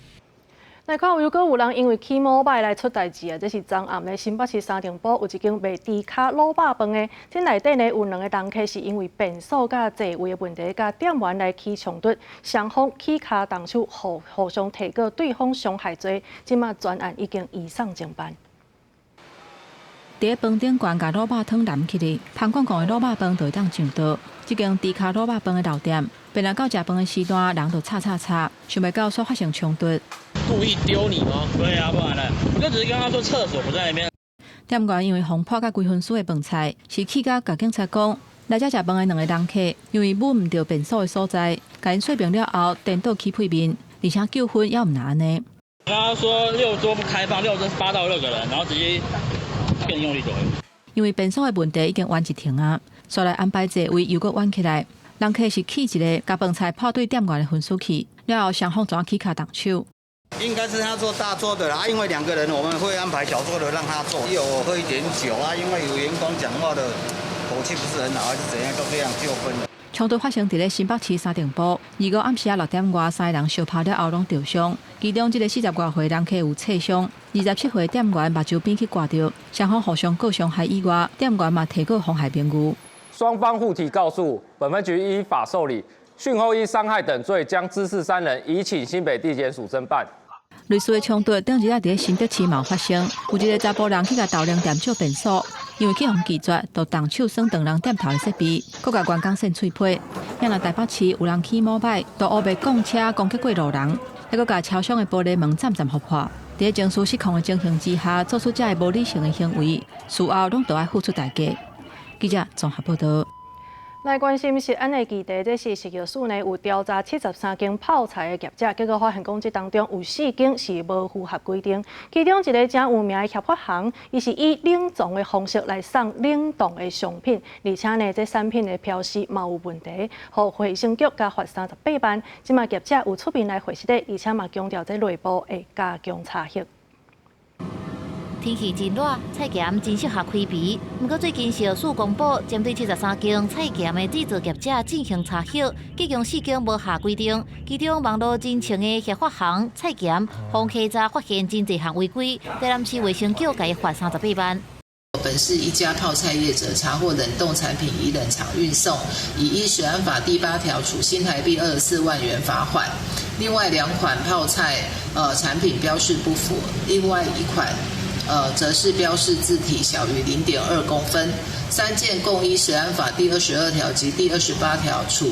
來看，又閣有人因為騎摩拜來出代誌啊！這是昨暗咧新北市三重埔有一間賣豬跤滷肉飯的，這內底呢有兩个人客是因為便所佮座位的問題，佮店員來起衝突，雙方起跤動手互相提告對方傷害罪，這馬全案已經移送偵辦。佇飯頂懸共滷肉湯淋起來，芳廣廣的滷肉飯就會當上桌。這間豬跤滷肉飯的老店，本來到食飯的時段，人就吵吵吵，想袂到煞發生衝突。故意丟你嗎？對啊，不然呢？我就只是跟他說廁所不在那邊。店員因為予潑佮規分區的飯菜，是氣甲共警察講，來遮食飯的兩个人客，因為摸毋著便所的所在，共𪜶說明了後，顛倒起屁面，而且糾紛猶毋若按呢。剛剛說六桌不開放，六桌8到6個人，然後直接更用力走。因為便所的問題已經冤一庭啊，煞來安排座位又閣冤起來，人客是氣一个，共飯菜潑對店員的分數去，了後雙方怎起跤動手。應該是他坐大桌的啦，因為兩個人我們會安排小桌的讓他坐。有喝一點酒啊，因為有員工講話的口氣不是很好，還是怎樣，都這樣糾紛的。衝突發生佇咧新北市三重埔，25暗時仔6點外，三个人相拍了後攏著傷，其中這个40外歲人客有挫傷，27歲店員目睭邊去割著，雙方互相告傷害以外，店員嘛提告妨害名譽。雙方互提告訴，本分局依法受理，訊後意傷害等罪，將滋事三人移請新北地檢署偵辦。類似的衝突，頂日仔佇咧新竹市嘛有發生，有一个查埔人去共豆奶店借便所，因為去予拒絕，就動手損斷人店頭的設備，閣共員工扇喙皮。遐若台北市有人騎摩擺，就烏白摃車攻擊過路人，還閣共車廂的玻璃門攢攢予破。佇咧情緒失控的情形之下，做出這个無理性的行為，事後攏著愛付出代價。記者綜合報導。來關心食安的議題，這是食藥署呢有調查73間泡菜的業者，結果發現講這當中有4間是無符合規定。其中一个誠有名的協發行，伊是以冷藏的方式來送冷凍的商品，而且呢，這產品的標示嘛有問題，予衛生局共罰38萬。這馬業者有出面來回釋的，而且嘛強調這內部會加強查核。天氣真熱，菜鹹真適合開胃。毋過最近食藥署公布，針對73間菜鹹的製造業者進行查核，其中4間無合規定。其中網路真穿的協發行菜鹹，予稽查發現真濟項違規，台南市衛生局共伊罰38萬。本市一家泡菜業者查獲冷凍產品以冷藏運送，以依食安法第8條處新台幣24萬元罰款。另外兩款泡菜產品標示不符，另外一款則是標示字體小於0.2公分，三件共依食安法第22條及第28條處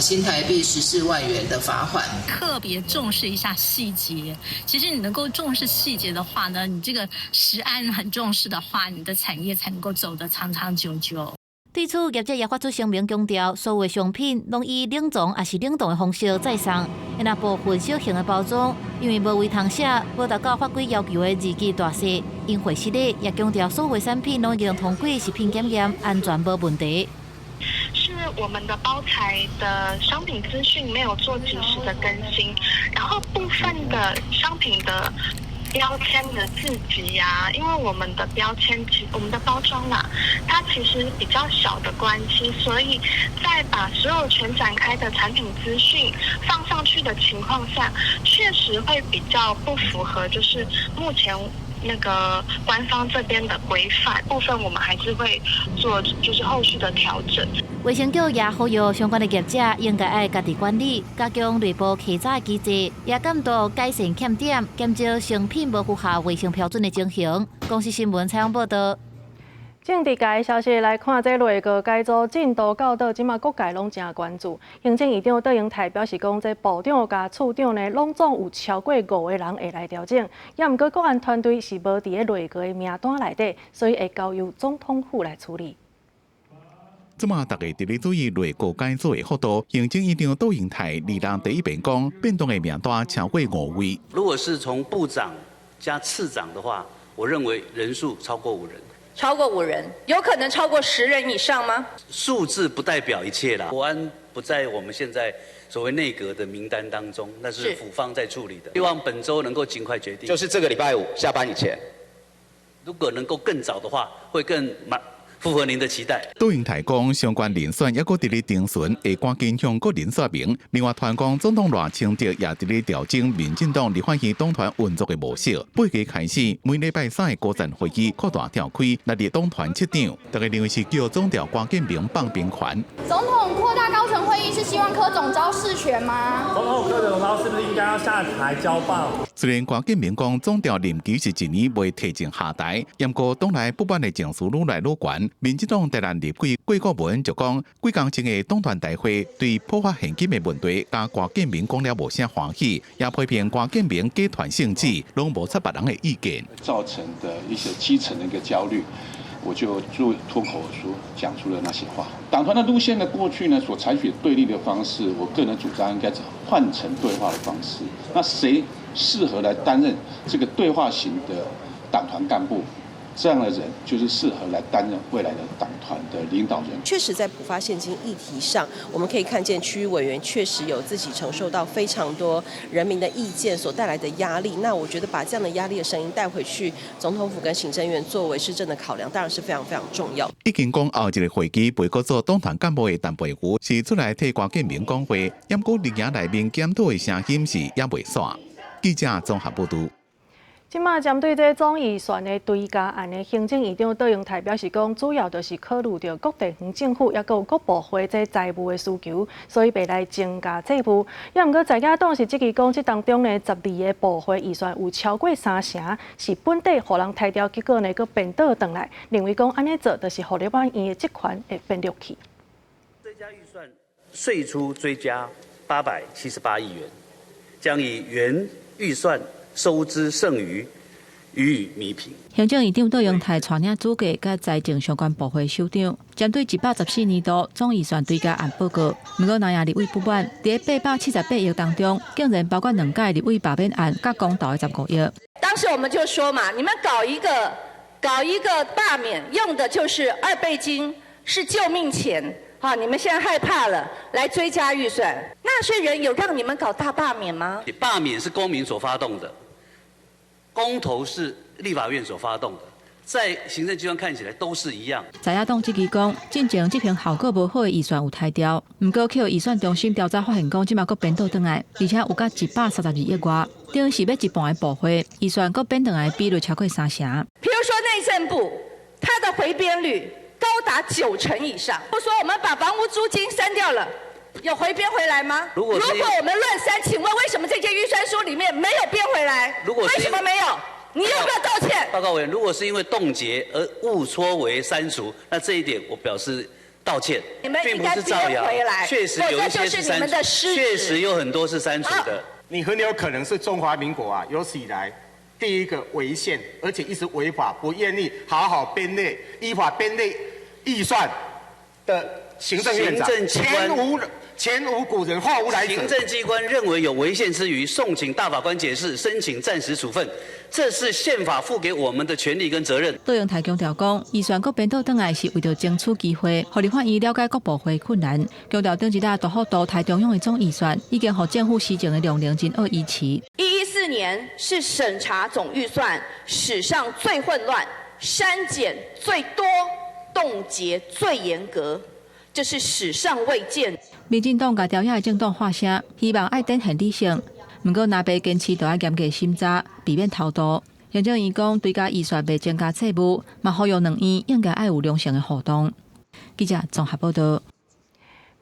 新台幣14萬元的罰款。特別重視一下細節，其實你能夠重視細節的話呢，你這個食安很重視的話，你的產業才能夠走得長長久久。對此，業者也發出聲明強調，所有商品攏以冷藏抑是冷凍的方式載送，若部分小型的包裝，因為無圍通寫，無達到法規要求的字級大細，𪜶回釋咧也強調，所有產品攏已經通過食品檢驗，安全無問題。是我們的包材的商品資訊沒有做及時的更新，然後部分的商品的標籤的字級呀，因為我們的標籤其我們的包裝啦，它其實比較小的關係，所以在把所有全展開的產品資訊放上去的情況下，確實會比較不符合，就是目前那個官方這邊的規範部分，我們還是會做就是後續的調整。衛生局也呼籲相關的業者應該愛家己管理，加強內部稽查機制，也監督改善欠點，減少商品無符合衛生標準的情形。公視新聞採訪報導。政治界的消息來看，這內閣改組進度到佗，這馬各界攏誠關注。行政院長卓榮泰表示講，這部長佮處長呢，攏總有超過五个人會來調整。也毋過國安團隊是無佇咧內閣的名單內底，所以會交由總統府來處理。這馬大家佇咧注意內閣改組的幅度，行政院長卓榮泰二人第一遍講，變動的名單超過五位。如果是從部長加次長的話，我認為人數超過5人。超過5人，有可能超過10人以上嗎？數字不代表一切啦。國安不在我們現在所謂內閣的名單當中，那是府方在處理的。希望本週能夠盡快決定。就是這個禮拜五下班以前。如果能夠更早的話，會更滿符合您的期待。卓榮泰講，相關人選猶閣佇咧徵詢，會趕緊向國人說明。另外，傳講總統賴清德也佇咧調整民進黨立法院黨團運作的模式。8月開始，每禮拜三的高層會議擴大召開，納入黨團七長。大家認為是叫總調關建明放兵權。總統擴大高層會會議是希望柯總召釋權嗎？總統柯總召是不是應該要下台交棒？雖然郭建明講總調任期是一年袂提前下台，毋過黨內不滿的情緒愈來愈懸。民進黨台南立委郭國文就講，幾工前的黨團大會對普發現金的問題，佮郭建明講了無啥歡喜，也批評郭建明集團性質，攏無採別人的意見，造成的一些基層的一個焦慮。我就就脫口而出講出了那些話。黨團的路線呢，過去呢所採取對立的方式，我個人主張應該換成對話的方式。那誰適合來擔任這個對話型的黨團幹部？這樣的人就是適合來擔任未來的黨團的領導人。確實，在普發現金議題上，我們可以看見區域委員確實有自己承受到非常多人民的意見所帶來的壓力。那我覺得把這樣的壓力的聲音帶回去總統府跟行政院作為施政的考量，當然是非常非常重要。已經講後一個會期袂閣做黨團幹部的陳培瑜是出來替郭建明講話，毋過綠營內面檢討的聲音是猶未煞。記者綜合報導。這馬針對這總預算的追加案的行政院長卓榮泰表示講，主要就是考慮著各地方政府抑閣有各部會這財務的需求，所以袂來增加債務。抑毋過在野黨是質疑講，這當中呢12個部會預算有超過三成是本底予人刣掉，結果呢閣編倒轉來，認為講按呢做就是予立法院的職權會變落去。追加預算歲出追加878億元，將以原預算收支剩餘予以彌平。行政院長卓榮泰帶領組閣佮財政相關部會首長，針對114年度總預算追加案報告。毋過藍營立委不滿，佇878億當中，竟然包括兩屆立委罷免案佮公投的15億。當時我們就說嘛，你們搞一個罷免，用的就是二倍金，是救命錢。好，你們現在害怕了，來追加預算。納稅人有讓你們搞大罷免嗎？罷免是公民所發動的。公投是立法院所發動的，在行政機關看起來都是一樣。在野黨質疑講，進前執行效果無好的預算有刣掉，毋過去預算中心調查發現講，這馬閣編倒轉來，而且有甲132億外，等於是欲一半的部會預算閣編轉來比率超過三成。譬如說內政部，它的回編率高達9成以上。不說我們把房屋租金刪掉了。有回編回來嗎？如果我們亂刪，請問為什麼這件預算書裡面沒有編回來？如果為什麼沒有？你要不要道歉？報告委員，如果是因為凍結而誤說為刪除，那這一點我表示道歉。你們應該編回來，確實有一些是刪除，確實有很多是刪除的。你很有可能是中華民國啊有史以來第一個違憲，而且一直違法，不願意好好編列、依法編列預算的行政院長，前無古人，後無來者。行政機關認為有違憲之餘，送請大法官解釋，申請暫時處分，這是憲法賦給我們的權利跟責任。卓榮泰強調講，預算閣編倒轉來是為著爭取機會，予立法院了解各部會困難。強調頂一下大幅度刣中央的總預算，已經予政府施政的量能真惡維持。114年是審查總預算史上最混亂、刪減最多、凍結最嚴格。這是史上未見。民進黨共朝野的政黨喊聲，希望愛展現理性。毋過藍白堅持著愛嚴格審查，避免偷渡。行政院講，追加預算袂增加債務，嘛呼籲兩院應該愛有良性的互動。記者綜合報導。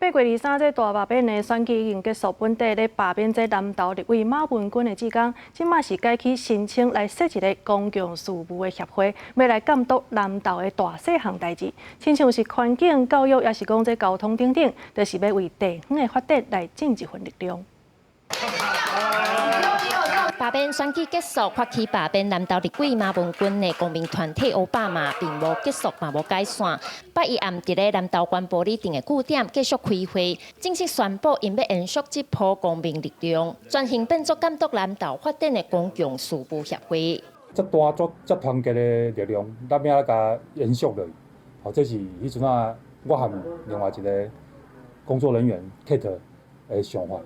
8月23，這大罷免的選舉已經結束，本底咧罷免這南投立委馬文君的志工，這馬是改去申請來設一个公共事務的協會，欲來監督南投的大細項代誌，親像是環境教育，抑是講這交通等等，就是欲為地方的發展來盡一份力量。罷免選舉結束，發起罷免南投立委馬文君的公民團體歐巴馬並無結束，嘛無解散。拜一暗佇咧南投縣埔里鎮的據點繼續開會，正式宣布𪜶欲延續這波公民力量，轉型變做監督南投發展的公共事務協會。這大足這團結的力量，咱欲按怎共延續落去？哦，這是彼陣仔我和另外一个工作人員 Kate 的想法。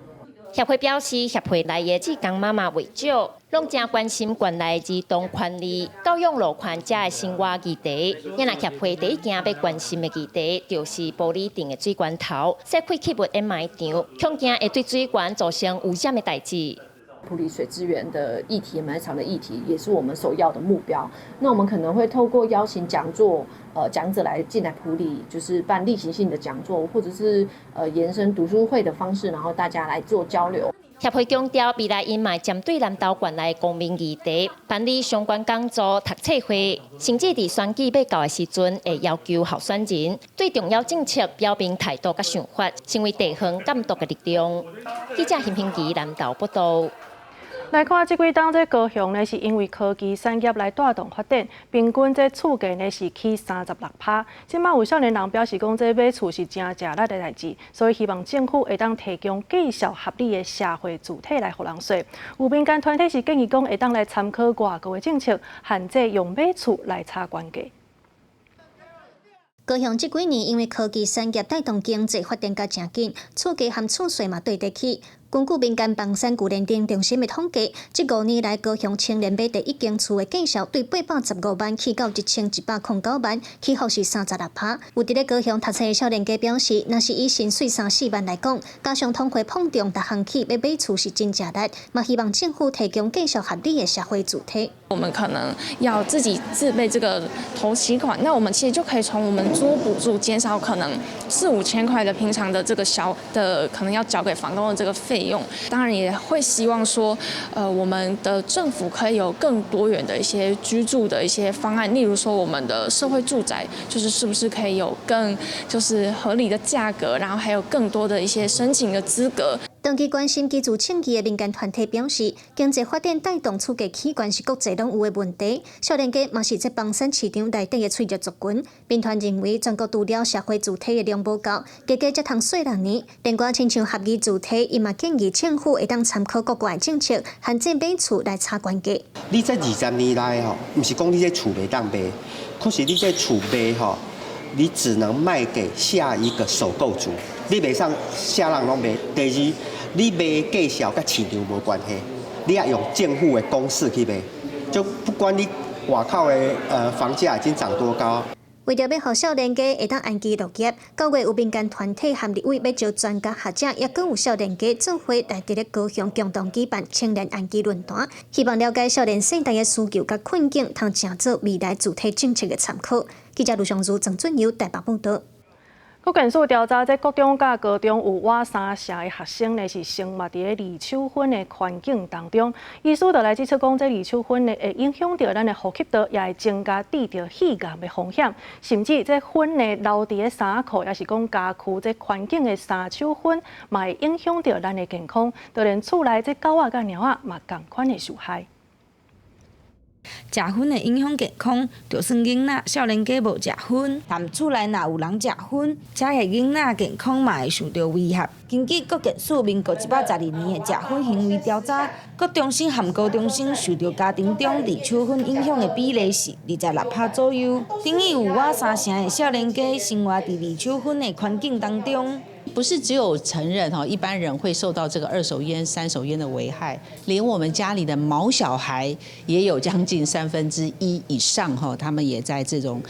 協會表示，協會內的志工媽媽袂少，攏誠關心縣內兒童權利、教育路權遮的生活議題。因為協會第一件欲關心的議題，就是埔里鎮的水源頭，設廢棄物掩埋場，恐驚會對水源造成污染的代誌。埔里水資源的議題、埋藏的議題，也是我們首要的目標。那我們可能會透過邀請講座，講者來進來埔里，就是辦例行性的講座，或者是延伸讀書會的方式，然後大家來做交流。協會強調，未來𪜶嘛會針對南投縣內公民議題辦理相關講座、讀冊會，甚至佇選舉欲到的時陣，會要求候選人對重要政策表明態度佮想法，成為地方監督的力量。記者邢平琪南投報道。來看這幾冬，這高雄呢是因為科技產業來帶動發展，平均這厝價呢是起36%。這馬有少年人表示講，這買厝是誠食力的代誌，所以希望政府會當提供價數合理的社會住宅來予人稅。有民間團體是建議講，會當來參考外國的政策，限制用買厝來炒懸價。高雄這幾年因為科技產業帶動經濟發展甲誠緊，厝價和厝稅嘛綴咧起。根據民間房產舊認定中心的統計，這5年來高雄青年買第一間厝的價數對815萬起到1109萬，起伏是36%。有佇咧高雄讀冊的少年家表示，若是以薪水三四萬來講，加上通貨膨脹，逐項起欲買厝是真食力，嘛希望政府提供價數合理的社會住宅。我們可能要自己自備這個頭期款，那我們其實就可以從我們租屋補助減少可能四五千塊的平常的這個小的可能要繳給房東的這個費用。當然也會希望說，我們的政府可以有更多元的一些居住的一些方案，例如說我們的社會住宅，就是是不是可以有更就是合理的價格，然後還有更多的一些申請的資格。長期關心居住正義的民間團體表示，經濟發展帶動厝價起懸是國際攏有的問題。少年家嘛是這房產市場內底的脆弱族群。民團認為，全國除了社會住宅的量無夠，加加才通稅6年，連掛親像合宜住宅，伊嘛建議政府會當參考國外政策，限制買厝來炒懸價。你這20年來吼，毋是講你這厝袂當賣，可是你這厝賣吼，你只能賣給下一個首購族，你袂使啥人攏賣。第二，你賣價數佮市場無關係，你愛用政府的公式去賣，就不管你外口的房價已經漲多高。為著欲予少年家會當安居樂業，9月有民間團體和立委欲招專家學者，抑閣有少年家做伙來佇咧高雄共同舉辦青年安居論壇，希望了解少年世代的需求佮困境，通成做未來住宅政策的參考。記者盧尚如、曾俊友台北報導。國健署調查，這國中佮高中有倚三成的學生呢是生活佇咧二手薰的環境當中。醫師就來指出講，這二手薰呢會影響著咱的呼吸道，也會增加得著肺癌的風險。甚至這薰呢留佇咧衫褲，抑是講家具這環境的三手薰，嘛會影響著咱的健康。就連厝內這狗仔佮貓仔嘛仝款會受害。食薰會影響健康，就算囡仔少年家無食薰，但厝內若有人食薰，遮的囡仔健康嘛會受著威脅。根據國健署民國112年的食薰行為調查，國中生和高中生受著家庭中二手薰影響的比例是26%左右，等於有倚三成的少年家生活佇二手薰的環境當中。不是只有成人哈，一般人會受到這個二手菸、三手菸的危害，連我們家裡的毛小孩也有將近1/3以上哈，他們也在這種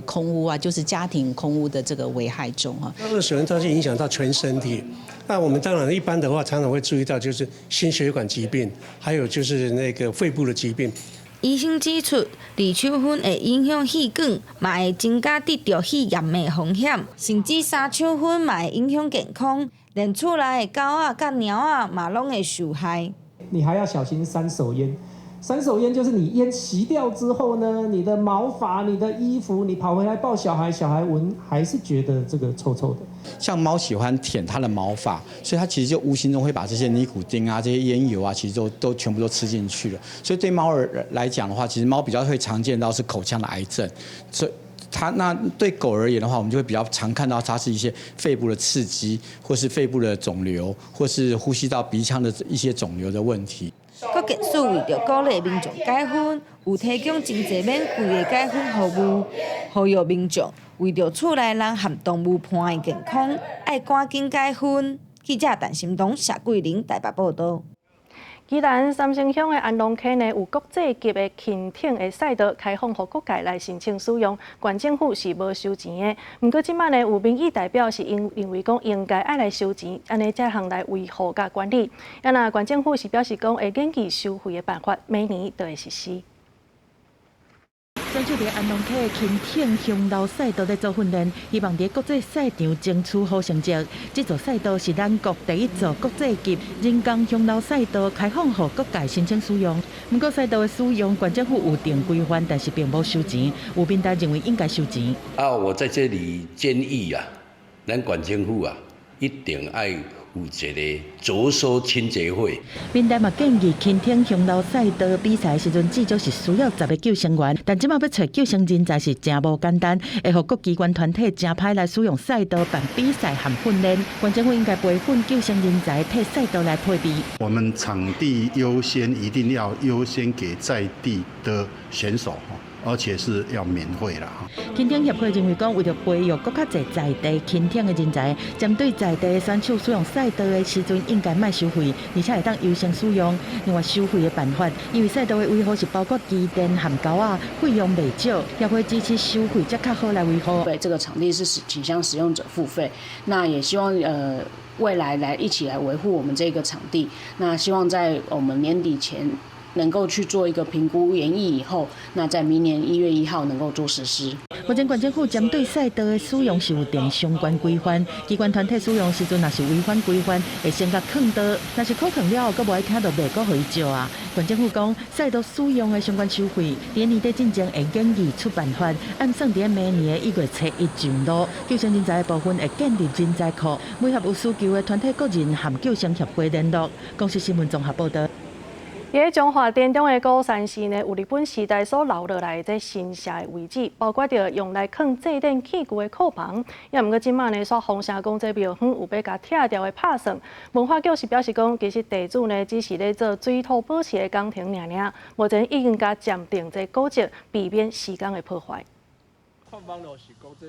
空污啊，就是家庭空污的這個危害中哈。二手菸它是影響到全身體，那我們當然一般的話，常常會注意到就是心血管疾病，還有就是那個肺部的疾病。醫生指出，二手薰會影響氣管，嘛會增加得著肺炎的風險，甚至三手薰嘛會影響健康，連厝內的狗仔佮貓仔嘛攏會受害。你還要小心三手菸，三手菸就是你菸吸掉之後呢，你的毛髮、你的衣服，你跑回來抱小孩，小孩聞還是覺得這個臭臭的。像貓喜歡舔它的毛髮，所以它其實就無形中會把這些尼古丁啊、這些菸油啊，其實都全部都吃進去了。所以對貓兒來講的話，其實貓比較會常見到是口腔的癌症。所以它那對狗而言的話，我們就會比較常看到它是一些肺部的刺激，或是肺部的腫瘤，或是呼吸道鼻腔的一些腫瘤的問題。國健署為著鼓勵民眾戒薰，有提供真濟免費的戒薰服務，呼籲民眾為著厝內人和動物伴的健康，愛趕緊戒薰。記者陳心東、謝桂玲台北報導。宜蘭三星鄉的安龍溪呢，有國際級的輕艇的賽道開放予各界來申請使用，縣政府是無收錢的。毋過這擺呢，有民意代表是𪜶認為講應該愛來收錢，按呢才通來維護佮管理。啊若縣政府是表示講會研究收費的辦法，明年就會實施。選手佇安龍溪的輕艇雄流賽道咧做訓練，希望佇國際賽場爭取好成績。這座賽道是咱國第一座國際級人工雄流賽道，開放予各界申請使用。毋過賽道的使用，縣政府有定規範，但是並無收錢。有民代認為應該收錢。啊，我在這裡建議啊，咱縣政府啊，一定愛有一個酌收清潔費。民代嘛建議輕艇雄流賽道比賽時陣，至少是需要10個救生員，但這馬欲揣救生人才是誠無簡單，會予各機關團體誠歹來使用賽道辦比賽和訓練。縣政府應該培訓救生人才，替賽道來配備。我們場地優先，一定要優先給在地的選手，而且是要免費啦。輕艇協會認為講，為著培育閣較濟在地輕艇的人才，針對在地選手使用賽道的時陣，應該莫收費，而且會當優先使用。另外收費的辦法，因為賽道的維護是包括機電和溝仔，費用袂少，協會支持收費才較好來維護。對，這個場地是傾向使用者付費，那也希望未來來一起來維護我們這個場地。那希望在我們年底前，能夠去做一個評估研議以後，那在明年1月1號能夠做實施。目前縣政府針對賽道的使用是有定相關規範，機關團體使用時陣若是違反規範，會先共囥倒，若是考囥了後，閣無愛聽就袂閣予伊借啊。縣政府講，賽道使用的相關收費，佇年底進前會研議出辦法，按算佇明年的1月初1上路。救生人才的部分會建立人才庫，媒合有需求的團體個人和救生協會聯絡。公視新聞綜合報導。佇咧彰化田中的鼓山寺呢，有日本時代所留落來的這神社的遺址，包括著用來囥祭典器具的庫房。也毋過這馬呢，煞風聲講這廟方有欲共拆掉的拍算。文化局是表示講，其實地主呢只是咧做水土保持的工程爾爾，目前已經共暫定這古蹟，避免時間的破壞。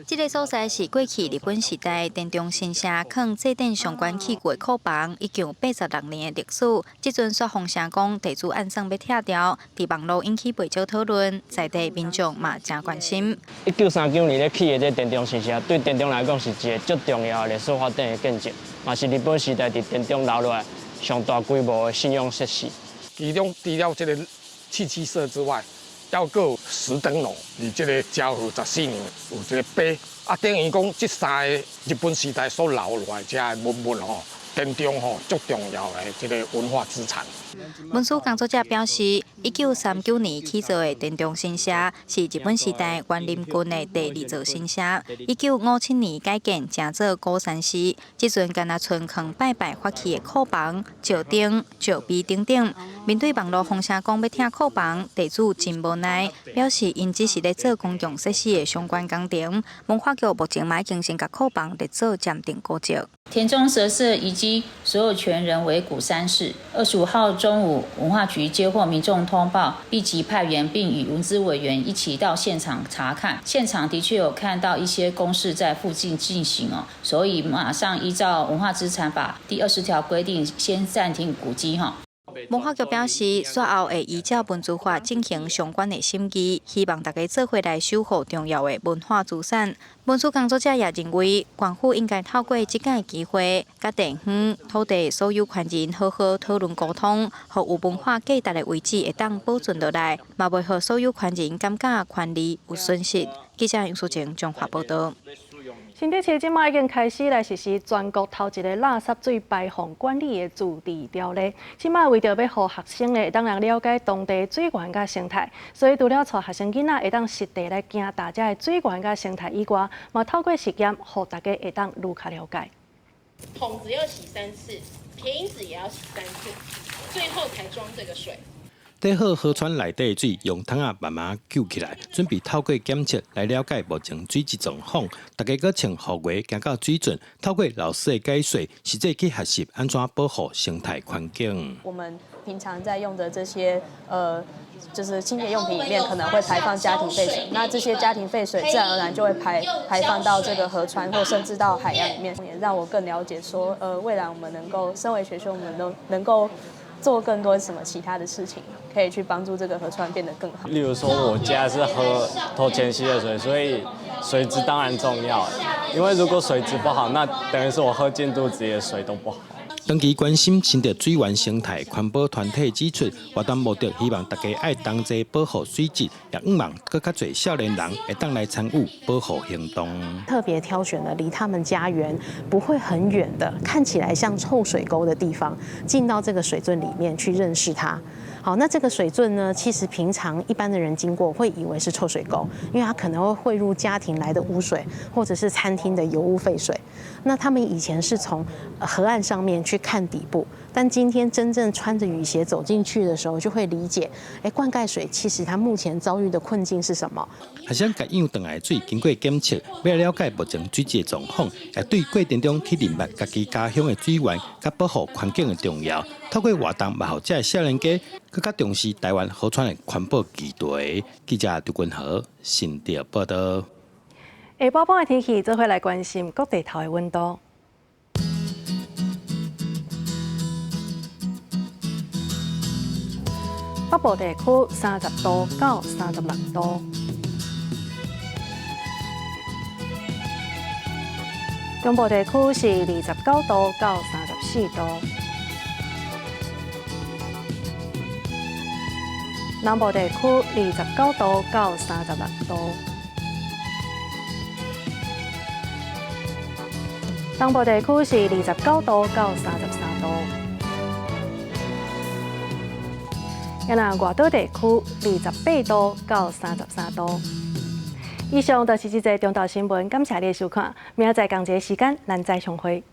這个所在是過去日本時代田中神社囥祭典相關器具的庫房，已經有86年的歷史。這陣煞風聲講地主按算欲拆掉，佇網路引起袂少討論，在地民眾嘛誠關心。1939年咧起的這田中神社，對田中來講是一個足重要的歷史發展的見證，嘛是日本時代佇田中留落來上大規模的信仰設施。其中除了這個契機社之外，猶閣有石燈籠，佇這個昭和14年有這個碑，啊，等於講這三个日本時代所留落來這个文物吼，田中吼足重要的這个文化資產。文史工作者表示，1939年起造的田中神社是日本時代園林郡的第二座神社。1957年改建成做鼓山寺，這陣敢若賰囥拜拜法器的庫房、石燈、石碑等等。面對網路風聲講欲拆庫房，地主真無奈，表示𪜶只是咧做公共設施的相關工程。文化局目前嘛已經先共庫房列做暫定古蹟。田中神社遺跡所有權人為鼓山寺。25號中午，文化局接獲民眾通報，立即派員並與文資委員一起到現場查看。現場的確有看到一些工事在附近進行哦，所以馬上依照文化資產法第20條規定，先暫停古蹟哈。文化局表示，煞後會依照文資法進行相關的審議，希望大家做伙來守護重要的文化資產。文史工作者也認為，縣府應該透過這個機會，佮地方土地所有權人好好討論溝通，予有文化價值的遺址會當保存落來，嘛袂予所有權人感覺權利有損失。記者楊淑靜綜合報導。新竹市這馬已經開始來實施全國頭一个垃圾水排放管理的自治條例。這馬為著欲予學生呢，會當來了解當地水源佮生態，所以除了帶學生囡仔會當實地來行踏這个水源佮生態以外，嘛透過實驗，予大家會當愈較了解。桶子要洗三次，瓶子也要洗三次，最後才裝這個水。底好河川內底的水，用桶仔慢慢搝起來，準備透過檢測來了解目前水質狀況。大家閣穿雨鞋行到水圳，透過老師的解說，實際去學習按怎保護生態環境。我們平常在用的這些，就是清潔用品裡面可能會排放家庭廢水，那這些家庭廢水自然而然就會排放到這個河川或甚至到海洋裡面，也讓我更了解說，未來我們能夠身為學生，我們都能夠做更多什麼其他的事情，可以去幫助這個河川變得更好。例如說，我家是喝頭前溪的水，所以水質當然重要。因為如果水質不好，那等於是我喝進肚子裡的水都不好。長期關心新竹水源生態環保團體指出，活動目的希望大家愛同齊保護水質，也向望閣較濟少年人會當來參與保護行動。特別挑選了離他們家園不會很遠的，看起來像臭水溝的地方，進到這個水圳裡面去認識它。好，那這個水圳呢，其實平常一般的人經過會以為是臭水溝，因為它可能會匯入家庭來的污水，或者是餐廳的油污廢水。那他們以前是從河岸上面去看底部，但今天真正穿着雨鞋走進去的時候，就會理解，灌溉水其實它目前遭遇的困境是什麼？學生共養轉來的水經過檢測，欲了解目前水質的狀況，也對過程中去認捌家己家鄉的水源，佮保護環境的重要。透過活動，嘛予這少年家閣較重視台灣河川的環保議題。記者劉君豪新竹報導。下晡晡的天氣，做伙來關心各地頭的溫度。北部地區30度到36度，中部地區是29度到34度，南部地區29度到36度，東部地區是29度到33度。啊，外島地區28度到33度。以上就是這節中晝新聞，感謝你的收看。明仔載仝一个時間，咱再相會。